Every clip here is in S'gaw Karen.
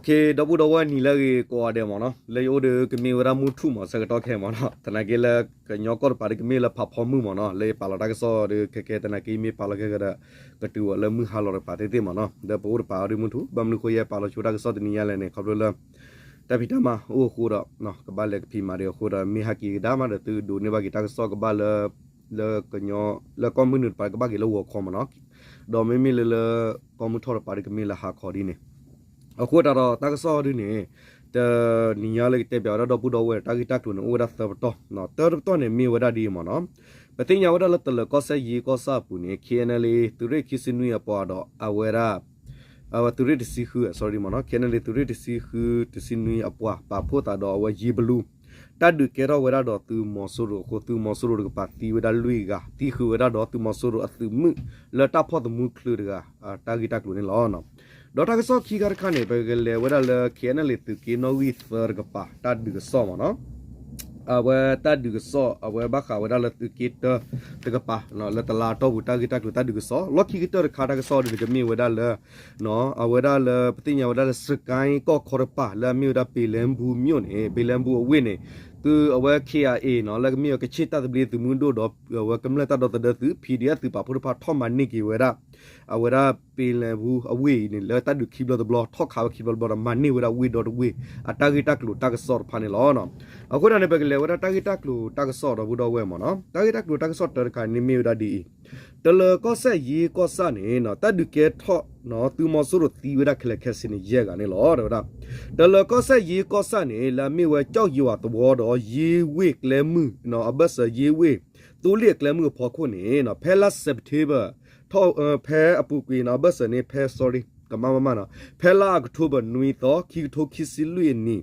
က့ၤ ဒီပုၢ်ဒီဝဲၢ်နံၤလၢအဂ့ၤကိးဂၤဒဲးမ့ၢ်နီၤ, လၢယအိၣ်ဒီးကမ့ၢ်ဝဲဒၣ်မုၢ်ထူၣ်မ့ၢ်ဆၢကတီၢ်ခဲအံၤမ့ၢ်နီၤ, သနာ်က့လၢကညီကီၢ်တပၤဒီးကမ့ၢ်လၢဖးဖီမုၢ်မ့ၢ်နီၤ, လၢယပာ်လီၤတၢ်ကစီၣ်ဒီးခဲကဲ သနာ်က့မ့ၢ်ပာ်လီၤခဲကဲဒီး ကတုၤဝဲလၢမုၢ်ဟါလီၤတကပၤသ့ၣ်သ့ၣ်မ့ၢ်နီၤ, ဒီးပအိၣ်တပၤအီၤဒီးမုၢ်ထူၣ် ဘၣ်မနုၤဃိယဲပာ်လီၤဆိတၢ်ကစီၣ်တနံၤညါလဲၣ်န့ၣ် ခီဖျိလၢ တၢ်ဖံးတၢ်မၤအိၣ်အဃိဒီး ကဘၣ်လဲၤကဖံးမၤဒံးအဃိဒီး မ့ၢ်ဟဲက့ၤကဒါမးဒီး သုဒိးန့ၢ်ဘၣ်က့ၤတၢ်ကစီၣ်ကဘၣ်လၢ လၢကညီ လၢကီၢ်မုၢ်နုာ်တပၤကဘၣ်က့ၤလၢဂီၤခီမ့ၢ်နီၤ, ဒီးမ့မ့ၢ်လၢလၢ ကီၢ်မုၢ်ထီၣ်တပၤဒီးကမ့ၢ်လၢဟါခီဒ်န့ၣ်, အဃိသတးဒီးတၢ်ကစီၣ်ဒ်န့ၣ် တနံၤညါလၢကတဲပၠးဝဲဒၣ်ဒီပုၢ်ဒီဝဲၢ်တၢ်ဂ့ၢ်တၢ်ကျိၤန့ၣ် အိၣ်ဝဲဒၣ်သၢပတီၢ်, တၢတပတီၢ်န့ၣ်မ့ၢ်ဝဲဒၣ်ဒ်အံၤမ့ၢ်နီၤ, ပသ့ၣ်ညါဝဲဒၣ်လၢတလၢၤကီၢ်စဲၣ်ယ့ကီၢ်ဆၣ်အပူၤန့ၣ် KNLA သုးရ့ၣ်ခံဆံနွံအပှၤဒီးအဝဲဒၣ် အဝဲသုးရ့ၣ်တဆံဃု sorry မ့ၢ်နီၤ, KNLA သုးရ့ၣ်တဆံဃု တဆံနွံအပှၤ ပာ်ဖှိၣ်သးဒီးအဝဲယ့ဘလူ တၢ်ဒုးကဲထီၣ်ဝဲဒၣ်ဒီးသုးမီၤစိရိၤအဃိ သုးမီၤစိရိၤတကပၤသံဝဲဒၣ်လွံၢ်ဂၤ သံဃုာ်ဝဲဒၣ်ဒီးသုးမီၤစိရိၤအသုးမုၢ်လၢတၢ်ဖီၣ်သမူချုးတဂၤ တၢ်ဂ့ၢ်တၢ်ကျိၤန့ၣ်လီၤ. ဒီးတၢ်ကစီၣ်ခံခါတခါန့ၣ် ပကလဲၤဝဲဒၣ်လၢ KNLA သုးက့နီၣ်ဂံၢ်သၢတကပၤ တၢ်ဒုးကစီၣ်မ့ၢ်နီၤ, အဝဲတၢ်ဒုးကစီၣ် အဝဲဘၣ်ဃးဝဲဒၣ်လၢသုးက့တၢတကပၤ လၢတလါအတီၢ်ပူၤတၢ်ဂ့ၢ်တၢ်ကျိၤတၢ်ဒုးကစီၣ် လီၢ်ခံကတၢၢ်တခါတၢ်ကစီၣ်ဒ်န့ၣ် ကမ့ၢ်ဝဲဒၣ်လၢ အဝဲဒၣ်လၢပသ့ၣ်ညါဝဲဒၣ်လၢ စကဲကီၢ်ခီတပၤ လၢအမ့ၢ်ဝဲဒၣ် ပ့ၤလဲမူၤမိၢ်န့ၣ် ပ့ၤလဲမူၤအဝ့ၢ်န့ၣ် သုအဝဲ KIA နီၤ လၢကမ့ၢ်ဝဲကချ့ၣ်တၢ်သဘျ့သုးမုၢ်ဒိၣ်ဒီး အဝဲကမျၢၢ်တၢ်ဒီသဒၢသုး PDF သုးပာ်ဖှိၣ်တဖၣ်ထီၣ်မၤန့ၢ်က့ၤဝဲဒၣ် အဝဲဒၣ်ပ့ၤလဲမူၤအဝ့ၢ်အံၤန့ၣ် လၢတၢ်ဒုးခံဘျီတဘျီ ထီၣ်ခးဝဲခံဘျီတဘျီဒီး မၤန့ၢ်ဝဲဒၣ်ဝ့ၢ်ဒီတဝ့ၢ် အတၢ်ဂ့ၢ်တၢ်ကျိၤတၢ်ကစီၣ်တဖၣ်န့ၣ်လီၤ. အဃိသတးန့ၣ် ပကလဲၤဝဲဒၣ်တၢ်ဂ့ၢ်တၢ်ကျိၤတၢ်ကစီၣ်ဒီပုၢ်ဒီဝဲၢ်မ့ၢ်နီၤ, တၢ်ဂ့ၢ်တၢ်ကျိၤတၢ်ကစီၣ်တၢတခါန့ၣ်မ့ၢ်ဝဲဒၣ်ဒ်အံၤ, တလၢၤကီၢ်စဲၣ်ယ့ကီၢ်ဆၣ်န့ၣ် တၢ်ဒုးကဲထီၣ် သုးမီၤစိရိၤသံဝဲဒၣ်ခဲလၢာ်ခဲဆ့န့ၣ် ယဲၢ်ဂၤန့ၣ်လီၤ တဲဝဲဒၣ်. တလၢၤကီၢ်စဲၣ်ယ့ကီၢ်ဆၣ်န့ၣ် လၢအမ့ၢ်ဝဲကၠီၣ်ယွၤသဝီဒီး ယ့ဝ့ၢ်ကျဲမုၢ် အဘၢၣ်စၢၤယ့ဝ့ၢ် သိလ့ၣ်အကျဲမုၢ်အဖီခိၣ်န့ၣ် ဖဲလါ September ထီၣ် ဖဲအပူၤကွံာ်န့ၣ် အဘၢၣ်စၢၤန့ၣ် ဖဲ sorry ကမၣ်မးမးနီၤ ဖဲလါ October နွံသီ ခံကထိခံဆံလွံၢ်အနံၣ်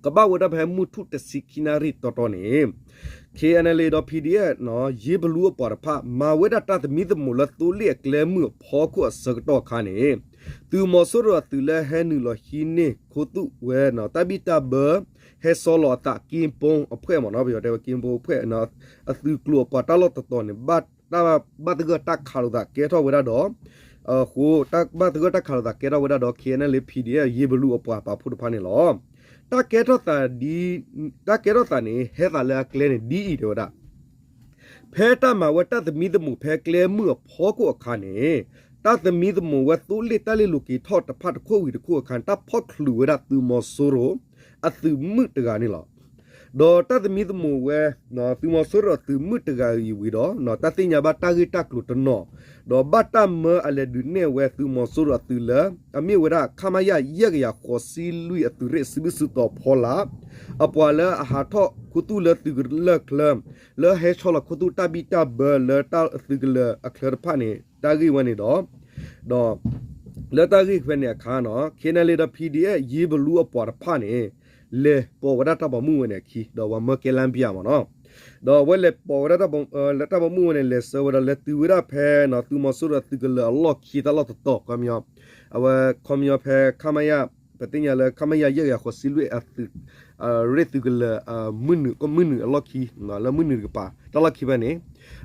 ကဘၣ်ဝဲဒၣ်ဖဲမုၢ်ထူၣ်တဆံခံနၣ်ရံၣ်တီတီန့ၣ် KNLA ဒီး PDF ယ့ဘလူအပှၤတဖၣ် မၤဝဲဒၣ်တၢ်သမံသမိးလၢသိလ့ၣ်အကျဲမုၢ်အဖီခိၣ်အဆၢကတီၢ်အခါန့ၣ် သုးမီၤစိရိၤအသုးလၢဟဲနုာ်လီၤဟံးန့ၢ်ခူသူၣ်ဝဲ တၢ်ဘံၣ်တၢ်ဘၢ ဟဲဆီလီၤအသးက့ဘိအဖှဲၣ်မ့ၢ်နီၤ ပယီၤတဲဝဲက့ဘိအဖှဲၣ် အသုးကျိၤအပှၤတၢ်လီၢ်တတီၤန့ၣ် ဘၣ်တၢ်ဘၣ်သဂၢၢ်တၢ်ခးလိာ်သးကဲထီၣ်ဝဲဒၣ်ဒီး အဃိ တၢ်ဘၣ်သဂၢၢ်တၢ်ခးလိာ်သးကဲထီၣ်ဝဲဒၣ်ဒီး KNLA PDF ယ့ဘလူအပှၤပာ်ဖှိၣ်တဖၣ်န့ၣ်လီၤ. တၢ်ကဲထီၣ်သးဒ် တၢ်ကဲထီၣ်သးန့ၣ် ဟဲသးလၢအကျဲန့ၣ် ဒ်အံၤတဲဝဲဒၣ် ဖဲတၢ်မၤဝဲတၢ်သမံသမိးဖဲကျဲမုၢ်အဖီခိၣ်အခါန့ၣ် တၢ်သမံသမိးဝဲသိလ့ၣ်တၢ်လ့ၢ်လိၤက့ၤထီၣ်တဖၣ်တခိၣ်ဝံၤတခိၣ်အခါန့ၣ် တၢ်ဖီၣ်ချုးဝဲဒၣ်သုးမီၤစိရိၤ အသုးမုၢ်တဂၤန့ၣ်လီၤ. ဒီးတၢ်သမံသမိးဝဲ သုးမီၤစိရိၤအသုးမုၢ်တဂၤအံၤဝံၤဒီး တၢ်သ့ၣ်ညါဘၣ်တၢ်ဂ့ၢ်တၢ်ကျိၤတနီၤ ဒီးဘၣ်တၢ်မၢအလဲၤဒုးနဲၣ်ဝဲသုးမီၤစိရိၤအသုးလၢ အမ့ၢ်ဝဲဒၣ် ခမရ ယဲၢ်ကယၤဃိးဆံလွံၢ်အသုးရ့ၣ်စုဘုၣ်စုတီၤဖီလာ် အပှၤလၢအဟးထီၣ်ခူသူၣ်လၢသုးကလၢၢ်ချၢ လၢဟဲဆီလီၤခူသူၣ်တၢ်ဘံၣ်တၢ်ဘၢလၢတၢ်သုးကလၢၤအချၢတဖၣ်န့ၣ် တၢ်ဂ့ၢ်ဝဲန့ၣ်ဒီး ဒီး လၢတၢ်ဂ့ၢ်ဖဲန့ၣ်အခါနီၤ KNLA ဒီး PDF ယ့ဘလူအပှၤတဖၣ်န့ၣ် လဲၤပိာ်ဝဲဒၣ်တၢ်ပိာ်မုၣ်ဝဲန့ၣ်အခံ ဒီးဝဲမၢကဲလါပၠးမ့ၢ်နီၤ ဒီးအဝဲလဲၤပိာ်ဝဲဒၣ်တၢ်ပိာ်မုၣ် လၢတၢ်ပိာ်မုၣ်ဝဲန့ၣ် လဲၤဆှၢဝဲဒီးလဲၤတုၤဝဲဒၣ်ဖဲ သုးမီၤစိရိၤသုးကလၢၤအလီၢ်ခံတၢ်လီၢ်တတီၤ ခီပညီ အဝဲခီပညီဖဲ ခမရ ပသ့ၣ်ညါလၢ ခမရ ယဲၢ်ကယၤဃိးဆံလွံၢ်အသုး ရ့ၣ်သုးကလၢၤ မုၢ်နုာ် ကီၢ်မုၢ်နုာ်အလီၢ်ခံ လၢမုၢ်နုာ်တကပၤ တၢ်လီၢ်ခံဖဲန့ၣ်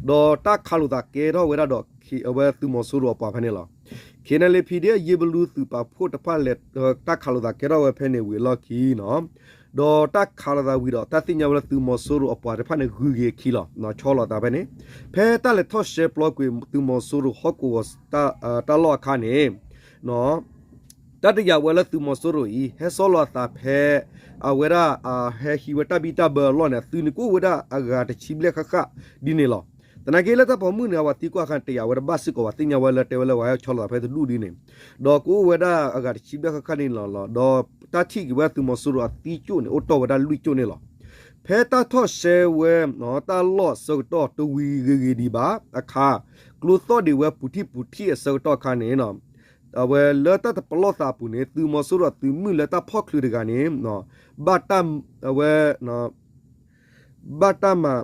ဒီးတၢ်ခးလိာ်သးကဲထီၣ်ဝဲဒၣ်ဒီး အဝဲသုးမီၤစိရိၤအပှၤဖဲန့ၣ်လီၤ. KNLA PDF ယ့ဘလူသုးပာ်ဖှိၣ်တဖၣ်လဲၤ တၢ်ခးလိာ်သးကဲထီၣ်ဝဲဖဲန့ၣ်ဝံၤအလီၢ်ခံနီၤ ဒီးတၢ်ခးလိာ်သးဝံၤဒီး တၢ်သ့ၣ်ညါဝဲလၢသုးမီၤစိရိၤအပှၤတဖၣ်န့ၣ် ဂုၤက့ၤအခံလီၤ ဆီလီၤသးဖဲန့ၣ် ဖဲတၢ်လဲၤထီၣ်ရှဲပျီကွံာ်သုးမီၤစိရိၤဟီၣ်ကဝီၤ တၢ်လီၢ်အခါန့ၣ် တၢ်တယာ်ဝဲလၢသုးမီၤစိရိၤအံၤ ဟဲဆီလီၤအသးဖဲ အဝဲဒၣ် ဟဲဟံးဝဲတၢ်ဘံၣ်တၢ်ဘၢအလီၢ်န့ၣ် အသုးန့ၣ်ကအိၣ်ဝဲဒၣ်အဂၤတဆံဘျဲၣ်ဃၣ်ဃၣ်ဒ်န့ၣ်လီၤ. သနာ်က့လၢတၢ်ပိာ်မုၣ်န့ၣ် အဝဲသံကွၢ်အခါန့ၣ် တယာ်ဝဲတဘၣ်စ့ၢ်ကီး ပှၤသ့ၣ်ညါဝဲလၢတဲဝဲလၢပှၤဟဲဆီလီၤသးဖဲတဒူၣ်ဒ်န့ၣ် ဒီးကအိၣ်ဝဲဒၣ်အဂၤတဆံဘျဲၣ်ဃၣ်ဃၣ်န့ၣ်လီၤ. ဒီးတၢ်ထံၣ်က့ၤဝဲသုးမီၤစိရိၤအသံကၠိၣ်န့ၣ် အိၣ်တီၢ်ဝဲဒၣ်လွံၢ်ကၠိၣ်န့ၣ်လီၤ. ဖဲတၢ်ထီၣ်ရှဲဝဲ တၢ်လီၢ်အဆၢကတီၢ်တဝံၤဂ့ၤဂ့ၤဒံးဘၣ်အခါ ကျိသီၣ်ဒံးဝဲပူၤထံၣ်ပူၤထံၣ်အဆၢကတီၢ်အခါန့ၣ် အဝဲလၢတၢ်တပလီၢ်သးအပူၤန့ၣ် သုးမီၤစိရိၤအသုးမုၢ်လၢတၢ်ဖီၣ်ချုးတဂၤန့ၣ် ဘၣ်တၢ် အဝဲ ဘၣ်တၢ်မၤ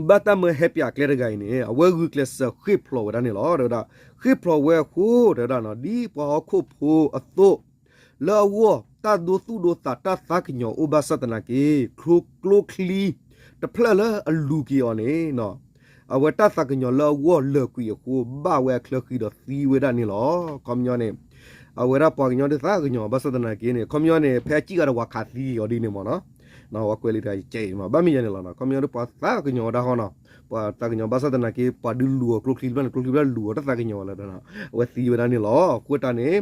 ဘၣ်တၢ်မၢဟဲပၠးကျဲတဂၤအံၤန့ၣ် အဝဲဂုာ်ကျဲးစၢးဃ့ၢ်ဖျိးဝဲဒၣ်န့ၣ်လီၤ. တဲဝဲဒၣ် ဃ့ၢ်ဖျိးဝဲအဃိ တဲဝဲဒၣ် ဒ်ပှၤဟီၣ်ခိၣ်ဖိအသိး လၢအဂီၢ် တၢ်ဒိသူၣ်ဒိသးတၢ်သးကညီၤအိၣ်ဘၣ်ဆၣ်သနာ်က့ ကျိချံတဖျၢၣ်လၢအလူၤက့ၤအီၤန့ၣ် အဝဲတၢ်သးကညီၤလၢအဂီၢ်လၢာ်ကွံာ်အဃိ ဘၣ်ဝဲအချၢဃံဒီးသံဝဲဒၣ်န့ၣ်လီၤ. ခီပညီန့ၣ် အဝဲဒၣ်ပှၤကညီဒုးသးကညီၤ ဘၣ်ဆၣ်သနာ်က့န့ၣ် ခီပညီန့ၣ် ဖဲအစံၣ်ဂၤဒီးဝၤခးသံအီၤဒ်န့ၣ်မ့ၢ်နီၤ, ဝဲကွဲးလံတဂၤယကဲအံၤမ့ၢ် ဘၣ်မ့ၢ်ယဲန့ၣ်လီၤနီၤ, ခီပညီဒုးပှၤသးကညီၤဝဲဒၣ်ဟီနီၤ, ပှၤသးကညီၤဘၣ်ဆၣ်သနာ်က့ ပှၤဒုးလူၤအီၤကျိချံတဖၣ်န့ၣ် ကျိချံတဖၣ်လူၤအီၤတၢ်သးကညီၤလၢ အဝဲသံဝဲဒၣ်န့ၣ်လီၤ. အဃိတၢ်န့ၣ်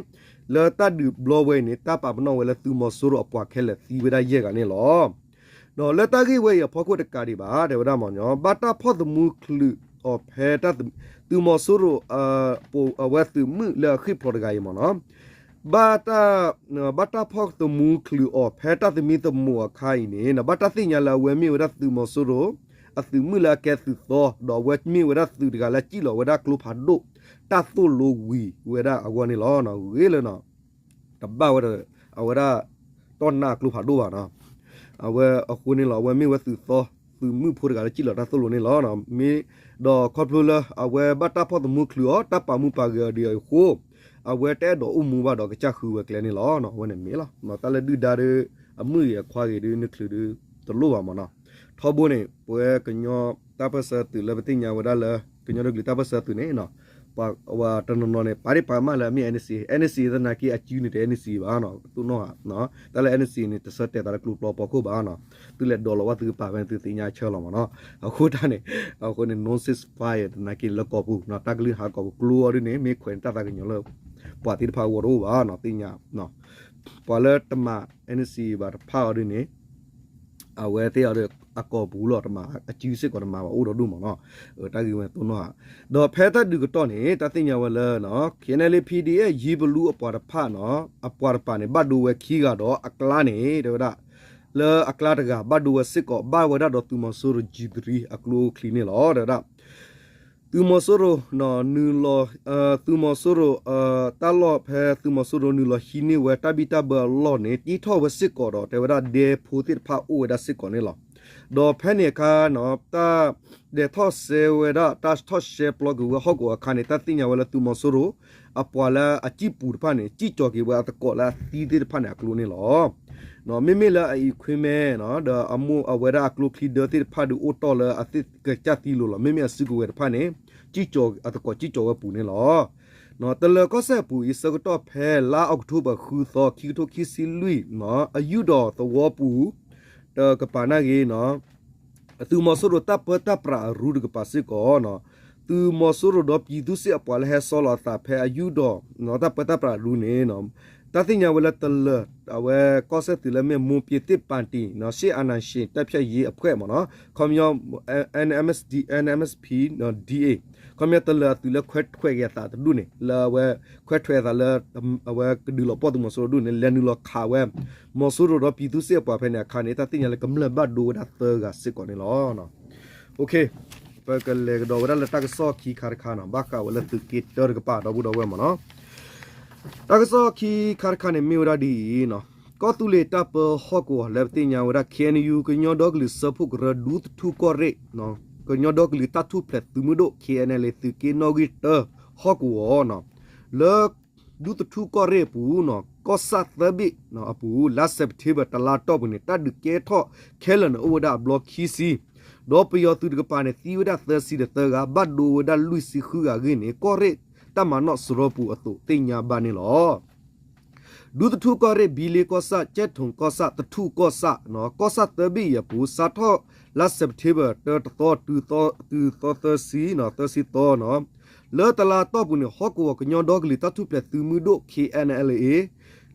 လၢတၢ်ဒုးဘျီဝဲအံၤန့ၣ် တၢ်ပာ်ပနီၣ်ဝဲလၢသုးမီၤစိရိၤအပှၤခဲလၢာ်သံဝဲဒၣ်ယဲၢ်ဂၤန့ၣ်လီၤ. ဒီးလၢတၢ်ဂ့ၢ်ဝဲအံၤအဖီခိၣ်တကးဒံးဘၣ် တဲဝဲဒၣ်မ့ၢ်နီၤ, ဘၣ်တၢ်ဖီၣ်သမူချုးအီၤဖဲတၢ် သုးမီၤစိရိၤ အဝဲသုးမုၢ်လၢအဃံၣ်ဖျိးတဂၤအံၤမ့ၢ်နီၤ, ဘၣ်တၢ် ဘၣ်တၢ်ဖီၣ်သမူချုးအီၤဖဲတၢ်သမံသမိးအခါအံၤန့ၣ် ဘၣ်တၢ်သ့ၣ်ညါလၢအဝဲမ့ၢ်ဝဲဒၣ်သုးမီၤစိရိၤ အသုးမုၢ်လၢအကဲသုးသီ ဒီးအဝဲမ့ၢ်ဝဲဒၣ်သုးတဂၤလၢစံၣ်လီၤဝဲဒၣ်ကျိဖးဒိၣ် တၢ်သိၣ်လိဝံၤဝဲဒၣ်အဂီၢ်န့ၣ်လီၤ. ဂ့ၤလၢ တဘၣ်ဝဲဒီး အဝဲဒၣ် တီၢ်နၢ်အကျိဖးဒိၣ်ဘၣ်နီၤ, အဝဲအဃိန့ၣ်လီၤ အဝဲမ့ၢ်ဝဲသုးသီ သုးမုၢ်ဖိတဂၤလၢစံၣ်လီၤတၢ်သိၣ်လိန့ၣ်လီၤ. မ့ၢ် ဒီးခီဖျိလၢအဝဲဘၣ်တၢ်ဖီၣ်သမူချုးအီၤ တၢ်ပာ်မူပာ်ဂဲၤအီၤဒ်အံၤအဃိ အဝဲတအဲၣ်ဒိးအိၣ်မူဘၣ်ဒီးကစၢ်ဃုဝဲကျဲန့ၣ်လီၤ. အဝဲန့ၣ်မ့ၢ်လီၤ တၢ်လၢဒုၣ်ဒါဒီး အမုၣ်ဂ့ၤအခွါဂ့ၤဒီး နချုးဒီး တလိၣ်ဘၣ်မ့ၢ်နီၤ. ထီဘိန့ၣ် ပဝဲကညီတၢ်ပၢၢ်ဆၢသုးလၢပသ့ၣ်ညါဝဲဒၣ်လၢ ကညီဒီကလုာ်တၢ်ပၢၢ်ဆၢသုးန့ၣ် ပှၤတနီၤနီၤန့ၣ် ပာ်ဒ့ၣ်ပာ်ကမၣ်လၢအမ့ၢ် NCA, NCA သနာ်က့အစုန့ၣ်တ NCA ဘၣ်နီၤ, သိၣ်နီၣ်ဧါ, တၢ်လၢ NCA န့ၣ် တဆၢတဲာ်သးလၢကျိကျိပီခိၣ်ဘၣ်နီၤ, သုလဲၤဒိးလီၤဝဲသုကပာ်ဖဲန့ၣ် သုသ့ၣ်ညါအဆၢလီၤမ့ၢ်နီၤ. အဃိတၢ်န့ၣ် အဃိန့ၣ် no ceasefire သနာ်က့လၢကီၢ်ပူၤ တၢ်ကလုၢ်ဟးကီၢ်ပူၤကျိအီၤဒ်န့ၣ် မ့ၢ်ခွဲးန့ၣ်တၢ်သးကညီၤလၢ ပှၤသ့ၣ်တဖၣ်အဂီၢ်တအိၣ်ဘၣ်နီၤ, သ့ၣ်ညါ ပှၤလၢတမၤ NCA ဘၣ်တဖၣ်အီၤဒ်န့ၣ် အဝဲသ့ၣ်အီၤဒီး အကီၢ်ပူၤလီၤ တမၤ အစုစ့ၢ်ကီးတမၤဘၣ်အိၣ်ဒီးဒိၣ်မ့ၢ်နီၤ, တၢ်ဂ့ၢ်ဝဲသိၣ်နီၣ်ဧါ. ဒီးဖဲတၢ်ဒုးကတီၢ်န့ၣ် တၢ်သ့ၣ်ညါဝဲလၢ KNLA PDF ယံၤပလူအပှၤတဖၣ်နီၤ, အပှၤတပၤန့ၣ် ဘၣ်ဒိဝဲခံဂၤဒီးအကျါန့ၣ် တဲဝဲဒၣ် လၢအကျါတဂၤ ဘၣ်ဒိဝဲစ့ၢ်ကီး ဘၣ်ဝဲဒၣ်ဒီးသုးမီၤစိရိၤ G three အကျိချံန့ၣ်လီၤ တဲဝဲဒၣ် သုးမီၤစိရိၤ နုာ်လီၤ သုးမီၤစိရိၤ တၢ်လီၢ်ဖဲသုးမီၤစိရိၤနုာ်လီၤဟံးန့ၢ်ဝဲတၢ်ဘံၣ်တၢ်ဘၢအလီၢ်န့ၣ် တ့ထီၣ်ဝဲစ့ၢ်ကီးဒီး တဲဝဲဒၣ်ဒဲဖိသ့ၣ်တဖၣ်အိၣ်ဝဲဒၣ်စ့ၢ်ကီးန့ၣ်လီၤ. ဒီးဖဲန့ၣ်အခါ တၢ်ဒဲးထီၣ်ဆဲးဝဲဒၣ် တၢ်ထီၣ်ရှဲပျီက့ၤဝဲဟီၣ်ကဝီၤအခါန့ၣ် တၢ်သ့ၣ်ညါဝဲလၢသုးမီၤစိရိၤ အပှၤလၢအစံၣ်ပူၤတဖၣ်န့ၣ် စံၣ်ကၠီၤက့ၤဝဲအသကိးလၢအသံသ့ၣ်တဖၣ်န့ၣ်အကျိန့ၣ်လီၤ. မ့မ့ၢ်လၢအ equipment ဒီးအမိၢ်အဝဲဒၣ်အကျိချံဒၢသ့ၣ်တဖၣ်ဒုးအိၣ်တီၢ်လၢအသ့ၣ်ကစၢ်သံလိၤလီၤ. မ့မ့ၢ်အစုကဝဲၤတဖၣ်န့ၣ် စံၣ်ကၠီၤအသကိးစံၣ်ကၠီၤဝဲပူၤန့ၣ်လီၤ. တလၢၤကီၢ်စဲၣ်အပူၤအံၤ ဆၢကတီၢ်ဖဲလါအီးကထိဘၢၣ်ဃုသီ ခံကထိခံဆံလွံၢ် အယူၢ်ဒီးသဝီပူၤ တကပၤနာ်ဂ့ၤ သုးမီၤစိရိၤတၢ်ပၢတၢ်ပြးအရူတကပၤစ့ၢ်ကီး သုးမီၤစိရိၤဒီးပြည်သူ့စစ်အပှၤလၢဟဲဆီလီၤအသးဖဲအယူၢ်ဒီး တၢ်ပၢတၢ်ပြးအရူန့ၣ် တၢ်သ့ၣ်ညါဝဲလၢတလၢၤ အဝဲကီၢ်စဲၣ်သုးလၢမ့ၢ် မွန်ပြည်သစ်ပါတီ စစ်အာဏာရှင်တိုက်ဖျက်ရေးအဖွဲ့ မ့ၢ်နီၤ ခီပညီ NMSD NMSP DA ခီပညီတလၢၤအသုးလၢခွဲးထွဲးက့ၤအသးတဒူၣ်န့ၣ် လၢအဝဲခွဲးထွဲးအသးလၢ အဝဲကဒုးလီၤပှီၢ်သုးမီၤစိရိၤဒူၣ်န့ၣ် လဲၤနုာ်လီၤခးဝဲ မီၤစိရိၤဒီးပြည်သူ့စစ်အပှၤဖဲန့ၣ်အခါန့ၣ် တၢ်သ့ၣ်ညါလၢကမျၢၢ်ဘၣ်ဒိဝဲဒၣ်သၢဂၤစ့ၢ်ကီးန့ၣ်လီၤ. ပကလဲၤကဒီးဝဲဒၣ်လၢတၢ်ကစီၣ်ခံခါတခါနီၤ ဘၣ်ဃးဝဲလၢသုးက့တၢတကပၤ ဒီပုၢ်ဒီဝဲၢ်မ့ၢ်နီၤ တၢ်ကစီၣ်ခံခါတခါန့ၣ်မ့ၢ်ဝဲဒၣ်ဒ်အံၤနီၤ ကီၢ်သူလ့ၤတၢ်ပၢဟီၣ်ကဝီၤလၢပသ့ၣ်ညါဝဲဒၣ် KNU ကညီဒီကလုာ်စၢဖှိၣ်ကရၢ ဒူသထူၣ်ကီၢ်ရ့ၣ် ကညီဒီကလုာ်တၢ်ထူၣ်ဖျဲးသုးမုၢ်ဒိၣ် KNLA သုးက့နီၣ်ဂံၢ်တၢဟီၣ်ကဝီၤနီၤ လၢ ဒူသထူၣ်ကီၢ်ရ့ၣ်အပူၤနီၤ ကီၢ်ဆၣ်သၢဘ့ၣ်အပူၤ လါစဲးပထ့ဘၢၣ်တလါတီၢ်ပူၤန့ၣ် တၢ်ဒုးကဲထီၣ်ခဲလၢာ်န့ၣ်အိၣ်ဝဲဒၣ်အဘျီခံဆံ ဒီးပယီၤသုးတကပၤန့ၣ် သံဝဲဒၣ်သၢဆံဒီးသၢဂၤ ဘၣ်ဒိဝဲဒၣ်လွံၢ်ဆံဃုဂၤအဂ့ၢ်န့ၣ် ကီၢ်ရ့ၣ်တၢ်မၤနီၣ်စရီပူၤအသိးသ့ၣ်ညါဘၣ်န့ၣ်လီၤ. ဒူသထူၣ်ကီၢ်ရ့ၣ် ဘံလ့ကီၢ်ဆၣ် ကၠဲၣ်ထိၣ်ကီၢ်ဆၣ် သထူၣ်ကီၢ်ဆၣ် ကီၢ်ဆၣ်သၢဘ့ၣ်အံၤအပူၤ စးထီၣ်လါစဲးပထ့ဘၢၣ်တၢတသီ တုၤသီသၢဆံ သၢဆံသီနီၤ လၢတလါတီၢ်ပူၤန့ၣ် ဟီၣ်ကဝီၤကညီဒီကလုာ်တၢ်ထူၣ်ဖျဲးသုးမုၢ်ဒိၣ် KNLA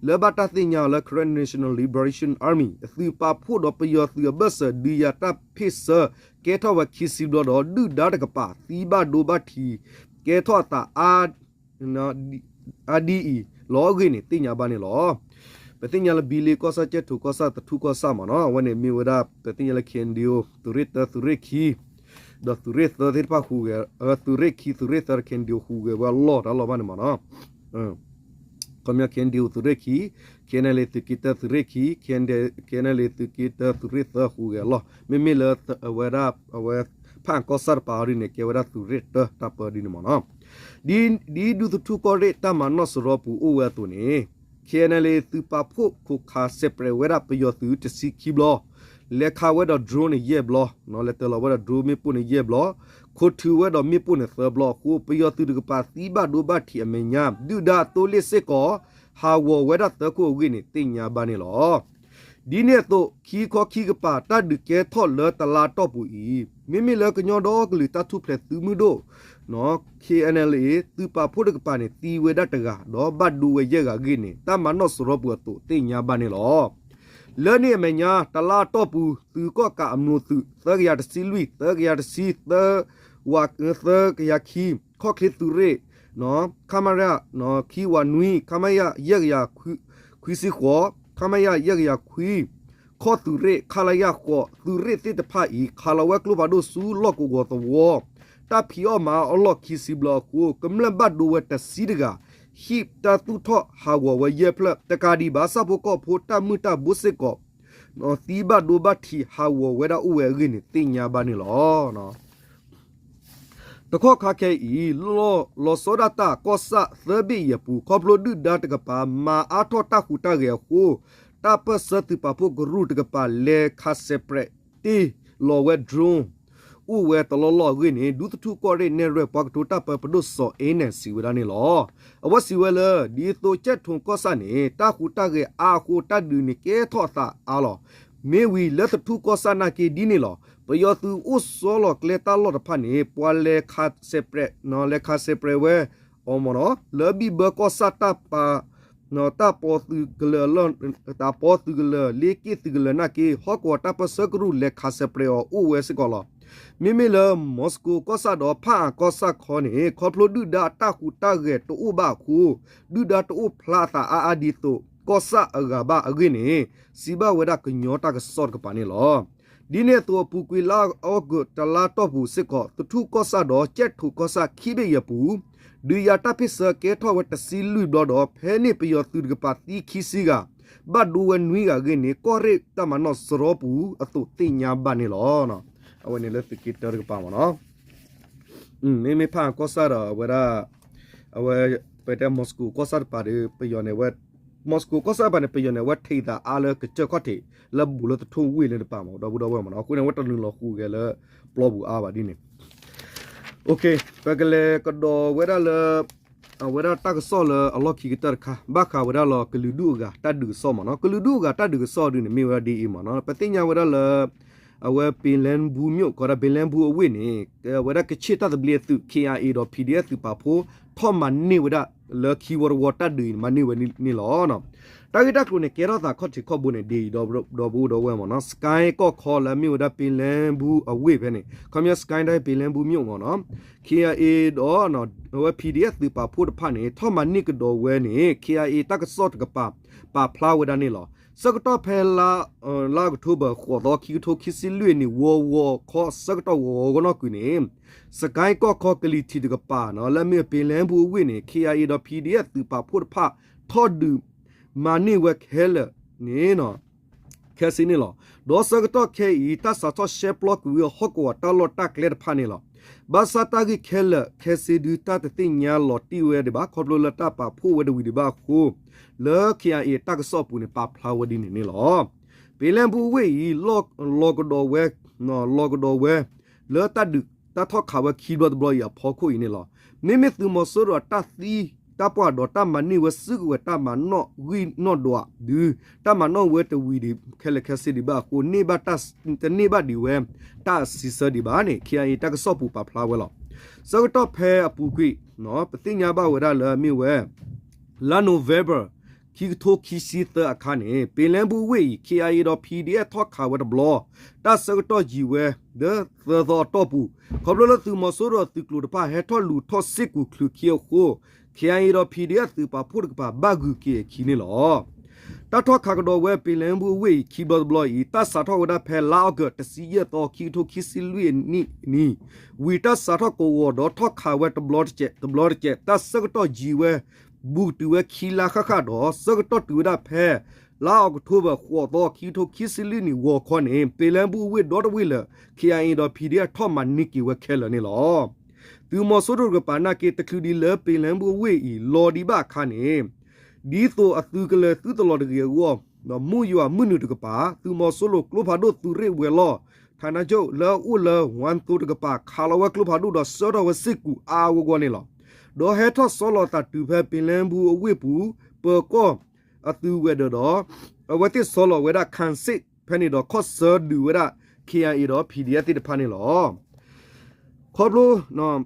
လၢဘၣ်တၢ်သ့ၣ်ညါအီၤလၢ Karen National Liberation Army အသုးပာ်ဖှိၣ်ဒီးပယီၤသုးအဘၢၣ်စၢၤ ဒုးယၤတၢ်ဖ့ၣ်ဆၢ ကဲထီၣ်ဝဲခံဆံဘျီဒီး ဒုၣ်ဒါတကပၤသံဘၣ်ဒိဘၣ်ထံး ကဲထီၣ်အသးအါ အါဒ်အံၤလီၤအဂ့ၢ်န့ၣ် သ့ၣ်ညါဘၣ်န့ၣ်လီၤ. ပသ့ၣ်ညါလၢဘံလ့ကီၢ်ဆၣ် ကၠဲၣ်ထိၣ်ကီၢ်ဆၣ် သထူၣ်ကီၢ်ဆၣ်မ့ၢ်နီၤ အဝဲန့ၣ်မ့ၢ်ဝဲဒၣ် ပသ့ၣ်ညါလၢ KNDO သုးရ့ၣ်တၢ သုးရ့ၣ်ခံ ဒီးသုးရ့ၣ်သၢသ့ၣ်တဖၣ်ဟူးဂဲၤ သုးရ့ၣ်ခံ သုးရ့ၣ်သၢ KNDO ဟူးဂဲၤဝဲအလီၢ်တၢ်လီၢ်ဘၣ်န့ၣ်မ့ၢ်နီၤ ခီပညီ KNDO သုးရ့ၣ်ခံ KNLA သုးက့တၢ သုးရ့ၣ်ခံ KNLA သုးက့တၢ သုးရ့ၣ်သၢဟူးဂဲၤအလီၢ် မ့မ့ၢ်လၢအဝဲဒၣ် အဝဲ ဖၣ်အၣ်ကီၢ်ဆၣ်တပၤအီၤဒ်န့ၣ် ကဲဝဲဒၣ်သုးရ့ၣ်တၢတၢ်ပၢဒ်န့ၣ်မ့ၢ်နီၤ. ဒ်ဒူသထူၣ်ကီၢ်ရ့ၣ်တၢ်မၤနီၣ်စရီပူၤအိၣ်ဝဲအသိးန့ၣ် KNLA သုးပာ်ဖှိၣ်ခိးခးစဲးပြဲးဝဲဒၣ်ပယီၤသုးတဆံခံဘျီ လဲၤခးဝဲဒီး drone န့ၣ်ယဲၢ်ဘျီ လဲၤတၢၤလီၤဝဲဒီး drone မ့ၣ်ပိၢ်န့ၣ်ယဲၢ်ဘျီ ခိးထုးဝဲဒီးမ့ၣ်ပိၢ်န့ၣ်သၢဘျီအဃိ ပယီၤသုးတကပၤသံဘၣ်ဒိဘၣ်ထံးအမဲာ်ညါ ဒုၣ်ဒါအသိလ့ၣ်စ့ၢ်ကီး ဟးဂီၤဝဲဒၣ်သၢခိၣ်အဂ့ၢ်န့ၣ် သ့ၣ်ညါဘၣ်န့ၣ်လီၤ. ဒ်န့ၣ်အသိး ခံခီခံကပၤ တၢ်ဒုးကဲထီၣ်လၢတလါအတီၢ်ပူၤအံၤ မ့မ့ၢ်လၢကညီဒီကလုာ်တၢ်ထူၣ်ဖျဲးသုးမုၢ်ဒိၣ် KNLA သုးပာ်ဖှိၣ်တကပၤန့ၣ် သံဝဲဒၣ်တဂၤ ဒီးဘၣ်ဒိဝဲယဲၢ်ဂၤအဂ့ၢ်န့ၣ် တၢ်မၤနီၣ်စရီပူၤအသိးသ့ၣ်ညါဘၣ်န့ၣ်လီၤ. လၢန့ၣ်အမဲာ်ညါ တလါအတီၢ်ပူၤ သုးကီၣ်ကးအမျိာ်သုး သၢကယၤတဆံလွံၢ် သၢကယၤတဆံ သၢ ဝး သၢကယၤခံ ခီၣ်ချ့သုးရ့ၣ် ခမရ ခံဝးနွံ ခမရ ယဲၢ်ကယၤခွံဆံဃိး ခမရ ယဲၢ်ကယၤခွံ ခီၣ်သုးရ့ၣ် ခလရ ဃိး သုးရ့ၣ်သ့ၣ်တဖၣ်အံၤ ခးလီၤဝဲကျိဖးဒိၣ်ဆူလီၢ်ကဝီၤသဝီ တၢ်ဖံးအီၣ်မၤအီၣ်အလီၢ်ခံဆံဘျီအဃိ ကမျၢၢ်ဘၣ်ဒိဝဲတဆံတဂၤ ဟံၣ်တၢ်သူၣ်ထီၣ်ဟးဂီၤဝဲယဲၢ်ဖျၢၣ် တကးဒံးဘၣ် ဆၣ်ဖိကီၢ်ဖိတၢ်မုၢ်တၢ်ဘိစ့ၢ်ကီး သံဘၣ်ဒိဘၣ်ထံးဟးဂီၤဝဲဒၣ်အိၣ်ဝဲအဂ့ၢ်န့ၣ် သ့ၣ်ညါဘၣ်န့ၣ်လီၤ. တခီခါခဲအံၤ လီၤဆီဒၣ်တၢ်ကီၢ်ဆၣ်သၢဘ့ၣ်အံၤအပူၤ ခီဖျိဒုၣ်ဒါတကပၤ မၤအါထီၣ်တၢ်ဟူးတၢ်ဂဲၤအဃိ တၢ်ပၢၢ်ဆၢသုးပာ်ဖှိၣ်ကရူၢ်တကပၤ လဲၤခးစဲးပြဲးတ့ၢ်လီၤဝဲ drone အိၣ်ဝဲတလီၢ်လီၢ်အဂ့ၢ်န့ၣ် ဒူသထူၣ်ကီၢ်ရ့ၣ်နဲၣ်ရွဲၣ်ပှၤကတိၤတၢ်ပၢပဒိၣ်စီၤအ့နဲၣ်စံးဝဲဒၣ်န့ၣ်လီၤ. အဝဲစံးဝဲလၢ ဒ်သိးကၠဲၣ်ထိၣ်ကီၢ်ဆၣ်န့ၣ် တၢ်ဟူးတၢ်ဂဲၤအါအဃိ တၢ်ဒုးန့ၣ်ကဲထီၣ်အသးအါလီၤ. မ့ၢ်ဝံၤလၢသထူၣ်ကီၢ်ဆၣ်နာ်က့ဒ်န့ၣ်လီၤ. ပယီၤသုးအိၣ်ဆီလီၤကျဲတၢ်လီၢ်တဖၣ်န့ၣ် ပှၤလဲၤခးစဲးပြဲး လဲၤခးစဲးပြဲးဝဲ အီၤမ့ၢ်နီၤ လၢဘံၣ်ဘၢကီၢ်ဆၣ် တၢ်ပီသုးကလၢၤ တၢ်ပီသုးကလၢၤ လ့က့ၣ်သုးကလၢၤနာ်က့ ဟီၣ်ကဝီၤတၢ်ပၢၢ်ဆၢကရူၢ် လဲၤခးစဲးပြဲးအီၤအိၣ်ဝဲစ့ၢ်ကီးလီၤ. မ့မ့ၢ်လၢ Moscow ကီၢ်ဆၣ်ဒီး ဖၣ်အၣ်ကီၢ်ဆၣ်ခီန့ၣ် ခီဖျိဒုၣ်ဒါအတၢ်ဟူးတၢ်ဂဲၤတအိၣ်ဘၣ်အဃိ ဒုၣ်ဒါတအိၣ်ဖျါအသးအါအါဒ်သိး ကီၢ်ဆၣ်အဂၤဘၣ်အဂ့ၢ်န့ၣ် စံးဘၣ်ဝဲဒၣ်ကညီတၢ်ကစီၣ်တကပၤန့ၣ်လီၤ. ဒ်န့ၣ်အသိးအပူၤကွံာ်လါအီကူးတလါတီၢ်ပူၤစ့ၢ်ကီး သထူၣ်ကီၢ်ဆၣ်ဒီးကၠဲၣ်ထိၣ်ကီၢ်ဆၣ်ခံဘ့ၣ်အံၤအပူၤ ဒုးယၤတၢ်ဖ့ၣ်ဆၢကဲထီၣ်ဝဲတဆံလွံၢ်ဘျီဒီး ဖဲန့ၣ်ပယီၤသုးတကပၤသံခံဆံဂၤ ဘၣ်ဒိဝဲနွံဂၤအဂ့ၢ်န့ၣ် ကီၢ်ရ့ၣ်တၢ်မၤနီၣ်စရီပူၤအသိးသ့ၣ်ညါဘၣ်န့ၣ်လီၤ. အဝဲန့ၣ်လၢသုးက့တၢတကပၤမ့ၢ်နီၤ မ့မ့ၢ်ဖၣ်အၣ်ကီၢ်ဆၣ်ဒီး အဝဲဒၣ် အဝဲ ပတဲ Moscow ကီၢ်ဆၣ်တကပၤဒီး ပယီၤန့ၣ်ဝဲ Moscow ကီၢ်ဆၣ်တကပၤန့ၣ် ပယီၤန့ၣ် အဝဲထံးသးအါလၢကစၢၢ်ခီၣ်ထံး လၢဘူးလၢသထူၣ်ဝ့ၢ်လၢတကပၤမ့ၢ် ဒီပုၢ်ဒီဝဲၢ်မ့ၢ်နီၤ အဃိန့ၣ် အဝဲတနုာ်လီၤဃုာ်ဂဲၤလၢပျီပူၤအါဘၣ်ဒ်န့ၣ် ပကလဲၤကဒီးဝဲဒၣ်လၢ အဝဲဒၣ်တၢ်ကစီၣ်လၢအလီၢ်ခံကတၢၢ်တခါ ဘၣ်ဃးဝဲဒၣ်လီၤကလုာ်ဒူၣ်အဂၤတၢ်ဒုးကစီၣ်မ့ၢ်နီၤ ကလုာ်ဒူၣ်အဂၤတၢ်ဒုးကစီၣ်ဒ်န့ၣ် မ့ၢ်ဝဲဒၣ်ဒ်အံၤမ့ၢ်နီၤ ပသ့ၣ်ညါဝဲဒၣ်လၢ အဝဲ ပ့လၢဘူးမျိၣ် ကီးဒၣ် ပ့လၢဘူးအဝ့ၢ်န့ၣ် အဝဲဒၣ်ကဆ့ၣ်တၢ်သဘျ့အသုး KIA ဒီး PDF သုးပာ်ဖှိၣ် ထီၣ်မၤန့ၢ်ဝဲဒၣ်လၢခံဝီတဝီတၢ်ဒုးအံၤ မၤန့ၢ်ဝဲန့ၣ်လီၤ. တၢ်ဂ့ၢ်တၢ်ကျိၤန့ၣ် ကဲထီၣ်သးခီၣ်ထံးခီၣ်ဘိန့ၣ် ဒ်အံၤ ဒီပုၢ်ဒီဝဲၢ်မ့ၢ်နီၤ စကဲကီၢ်ခီလၢအမ့ၢ်ဝဲဒၣ် ပ့လၢဘူးအဝ့ၢ်ဖဲန့ၣ် ခီပညီ စကဲဒၣ် ပ့လၢဘူးမျိၣ်မ့ၢ်နီၤ KIA ဒီး အဝဲ PDF သုးပာ်ဖှိၣ်တဖၣ်န့ၣ် ထီၣ်မၤန့ၢ်ကဒီးဝဲန့ၣ် KIA တၢ်ကစီၣ်တကပၤ ပာ်ဖျါဝဲဒၣ်န့ၣ်လီၤ. ဆၢကတီၢ်ဖဲ လါအီးကထိဘၢၣ် ဃိးသီ ခံကထိခံဆံလွံၢ်နံၣ် ဂီၤဂီၤခီ ဆၢကတီၢ်ဂီၤဂီၤနီၢ်ကွံာ်န့ၣ် စကဲကီၢ်ခီကလံၤထံးတကပၤ လၢအမ့ၢ်ပ့လၢဘူးအဝ့ၢ်န့ၣ် KIA ဒီး PDF သုးပာ်ဖှိၣ်တဖၣ် ထီၣ်ဒုးမၤန့ၢ်ဝဲခဲလၢာ်န့ၣ် ခဲစ့န့ၣ်လီၤ. ဒီးဆၢကတီၢ်ခဲအံၤ တၢ်စးထီၣ်ရှဲပျီကွံာ်ဝဲဟီၣ်ကဝီၤတၢ်လီၢ်တၢ်ကျဲတဖၣ်န့ၣ်လီၤ. ဘၣ်ဆၣ်တၢ်ဂ့ၢ်ခဲလၢာ်ခဲဆ့ဒု တၢ်တသ့ၣ်ညါလီၤတံၢ်ဝဲဒံးဘၣ် ခီဖျိလၢတၢ်ပာ်ဖှိၣ်ဝဲတဝံၤဒံးဘၣ်အဃိ လၢ KIA တၢ်ကစီၣ်အပူၤန့ၣ် ပာ်ဖျါဝဲဒ်န့ၣ်န့ၣ်လီၤ. ပ့လၢဘူးအဝ့ၢ်အံၤ လီၤကဒီးဝဲ လီၤကဒီးဝဲ လၢတၢ်ဒုးတၢ်ထီၣ်ခးဝဲခံဘျီတဘျီအံၤအဖီခိၣ်အံၤန့ၣ်လီၤ. မ့မ့ၢ်သုးမီၤစိရိၤအတၢ်သံတၢ်ပှၢ်ဒီးတၢ်မၤန့ၢ်ဝဲစုကဝဲၤတၢ်မၤနီၣ်ဂံၢ်နီၣ်ဒွးဒု တၢ်မၤနီၣ်ဝဲတဝံၤဒံးခဲလၢာ်ခဲဆ့ဒံးဘၣ်အဃိ တန့ၢ်ဘၣ်ဒံးဝဲ တၢ်အစံးဆၢဒံးဘၣ်န့ၣ် KIA တၢ်ကစီၣ်ပူၤပာ်ဖျါဝဲလီၤ. ဆၢကတီၢ်ဖဲအပူၤကွံာ် ပသ့ၣ်ညါဘၣ်ဝဲဒၣ်လၢအမ့ၢ်ဝဲ လါ November ခံကထိခံဆံသၢအခါန့ၣ် ပ့လၢဘူးအဝ့ၢ်အံၤ KIA ဒီး PDF ထီၣ်ခးဝဲတဘျီ တၢ်ဆၢကတီၢ်ယံာ်ဝဲ လၢသၢသီအတီၢ်ပူၤ ခီဖျိလၢသုးမီၤစိရိၤသုးကျိၤတဖၣ်ဟဲထီၣ်လူၤထီၣ်စ့ၢ်ကီးချုးခံအဃိ KIA ဒီး PDF သုးပာ်ဖှိၣ်တကပၤဘၣ်ဂုၤက့ၤအခံန့ၣ်လီၤ. တၢ်ထီၣ်ခးကဒီးဝဲပ့လၢဘူးအဝ့ၢ်အံၤခံဘျီတဘျီအံၤ တၢ်စးထီၣ်ဝဲဒၣ်ဖဲလါအီကူး တဆံယဲၢ်သီ ခံကထိခံဆံလွံၢ်နံၣ် ဝံၤတၢ်စးထီၣ်ကဝီၤဒီးထီၣ်ခးဝဲတဘျီတကဲး တဘျီတကဲး တၢ်ဆၢကတီၢ်ယံာ်ဝဲ ဘူးကတုၤဝဲခံလါဃၣ်ဃၣ်ဒီး ဆၢကတီၢ်တုၤဝဲဒၣ်ဖဲ လါအီးကထိဘၢၣ် ဃိးသီ ခံကထိခံဆံလွံၢ်နံၣ် ဂီၤခီန့ၣ် ပ့လၢဘူးအဝ့ၢ်ဒီတဝ့ၢ်လၢ KIA ဒီး PDF ထီၣ်မၤန့ၢ်က့ၤဝဲခဲလၢာ်န့ၣ်လီၤ. သုးမီၤစိရိၤတကပၤနာ်က့ တချုးဒံးလၢပ့လၢဘူးအဝ့ၢ်အံၤ လီၤဒံးဘၣ်အခါန့ၣ် ဒ်သိးအသုးကလၢၤသုတလီၤတဂ့ၤအဂီၢ် ဒီးမုၢ်ယွၤမုၢ်နုာ်တကပၤ သုးမီၤစိရိၤကျိဖးဒိၣ်သုးရ့ၣ်ဝဲၤလီၢ် ဌာနချုပ် လၢအအိၣ်လၢ ဝၣ်သိတကပၤ ခးလီၤဝဲကျိဖးဒိၣ်ဒီးဆှၢထီၣ်ဝဲစ့ၢ်ကီးအါအါဂီၢ်ဂီၢ်န့ၣ်လီၤ. ဒီးဟဲထီၣ်ဆီလီၤသးတုၤဖဲပ့လၢဘူးအဝ့ၢ်ပူၤ ပၢၤကီၢ်အသုးဝဲၤဒၢးဒီး အဝဲသ့ၣ်ဆီလီၤဝဲဒၣ် ခၣ်စ့ၣ် ဖဲန့ၣ်ဒီး ခီၣ်ဆၢဒုးဝဲဒၣ် ခ့ၣ်အၣ်အ့ၣ် ဒီး ဖံၣ်ဒံၣ်အၣ် သ့ၣ်တဖၣ်န့ၣ်လီၤ. ခီဖျိ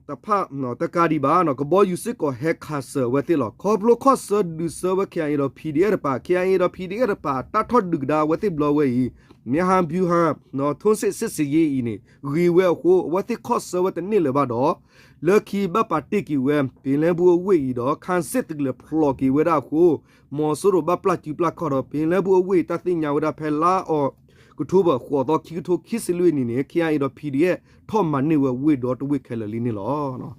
တဖၣ် တကးဒံးဘၣ် ကဘီယူၤစ့ၢ်ကီးဟဲခးစၢၤအဝဲသ့ၣ်လီၤ. ခီဖျိခီၣ်ဆၢဒုးဆၢဝဲ ခ့ၣ်အၣ်အ့ၣ် ဒီး ဖံၣ်ဒံၣ်အၣ် တဖၣ် ခ့ၣ်အၣ်အ့ၣ် ဒီး ဖံၣ်ဒံၣ်အၣ် တဖၣ် တၢ်ထီၣ်ဒုးကဒါအဝဲသ့ၣ်ဘျီဝဲအံၤ မ့ၢ်ဟါဘျူဟါ ထိၣ်စ့ၣ်စ့ၣ်စ့ၣ်ယ့အံၤန့ၣ် ဂ့ၤဝဲအဃိ အဝဲသ့ၣ်ခီၣ်ဆၢဝဲတန့ၢ်လၢၤဘၣ်ဒီး လၢခံဘၣ်ပာ်တ့ၢ်က့ၤဝဲ ပ့ၤလဲဘူအဝ့ၢ်အံၤဒီး ခၣ်စ့ၣ်သုးကလၢၤဖျိးက့ၤဝဲဒၣ်အဃိ မီၤစိရိၤဘၣ်ပျၢ်စုပျၢ်ခီၣ်ဒီး ပ့ၤလဲဘူအဝ့ၢ်အံၤ တၢ်သ့ၣ်ညါဝဲဒၣ်ဖဲလါအီးကထိဘၢၣ် ဃိးသီ ခံကထိခံဆံလွံၢ်နံၣ်န့ၣ် ခ့ၣ်အၣ်အ့ၣ် ဒီး ဖံၣ်ဒံၣ်အၣ် ထီၣ်မၤန့ၢ်ဝဲဝ့ၢ်ဒီတဝ့ၢ်ခဲလၢာ်လံန့ၣ်လီၤ.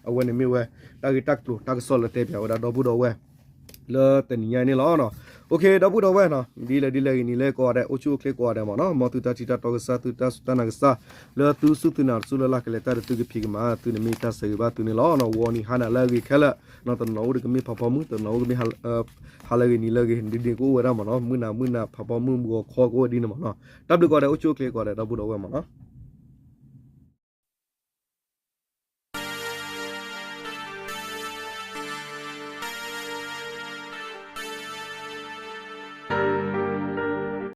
အဝဲန့ၣ်မ့ၢ်ဝဲ တၢ်ဂ့ၢ်တၢ်ကျိၤတၢ်ကစီၣ်လၢတဲပၠးဝဲဒၣ်ဒီပုၢ်ဒီဝဲၢ် လၢတနံၤညါအံၤန့ၣ်လီၤ. အိၣ်ခ့ ဒီပုၢ်ဒီဝဲၢ်နီၤ ဒ်လဲၣ်ဒ်လဲၣ်ဂ့ၤနံၤလဲၣ်ကိးဂၤဒဲး အိၣ်ဆူၣ်အိၣ်ချ့ကိးဂၤဒဲးမ့ၢ်နီၤ မ်သုတၢ်ထံၣ်တၢ်တီကစၢ် သုတၢ်စူၢ်တၢ်နာ်ကစၢ် လၢသုစူၢ်သုနာ်တစူၢ်လၢ်လၢ်ကလဲၤတၢ်ဒီးသုကဖံးကမၤသုန့ၣ် မ့ၢ်တၢ်ဆၢဂ့ၤဘၣ်သုန့ၣ်လီၤ. ဂီၤနံၤဟါနၤလၢအဂ့ၤခဲလၢာ် တနီၤအိၣ်ဒီးကမ့ၢ်ဖးဖီမုၢ် တနီၤအိၣ်ကမ့ၢ် ဟါလၢအဂ့ၤနံၤလၢအဂ့ၤ ဒ်န့ၣ်ကအိၣ်ဝဲဒၣ်မ့ၢ်နီၤ မုၢ်နၤမုၢ်နၤ ဖးဖီမုၢ် ဂီၤခီကအိၣ်ဝဲဒ်န့ၣ်မ့ၢ်နီၤ. တၢ်ဘျုးကိးဂၤဒဲး အိၣ်ဆူၣ်အိၣ်ချ့ကိးဂၤဒဲး ဒီပုၢ်ဒီဝဲၢ်မ့ၢ်နီၤ.